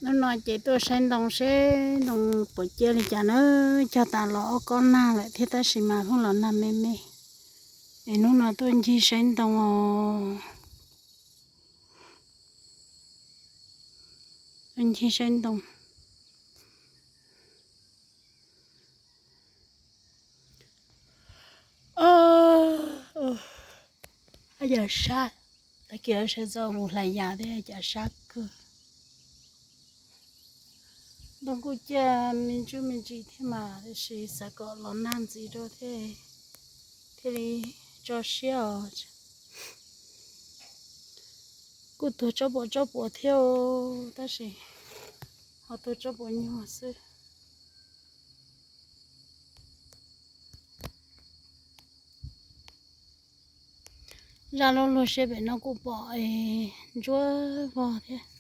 Hnub no ces tuaj saib ntoo seb ntoo puas ciaj li cas na, cog tas los ob kob nag lawm thiab tab sis mas pheej los nag me me. Es hnub no tuaj ncig saib ntoo os. Tuaj ncig saib ntoo. Cas sab, tag kis sawv ntxov mus hlais yas thiab cas sab kawg. Ntoo kuj ciaj me ntsuj me ntsis thiab mas tab sis xav kom los nag ntxiv rau thiaj, thiaj li tso siab os. Kuj tuag tsob puas tsob puas thiab tab sis ho tuag tsob puas nyuag xwb. Zaj lub luag siab pem no kuj pom ntsuab vog thiab.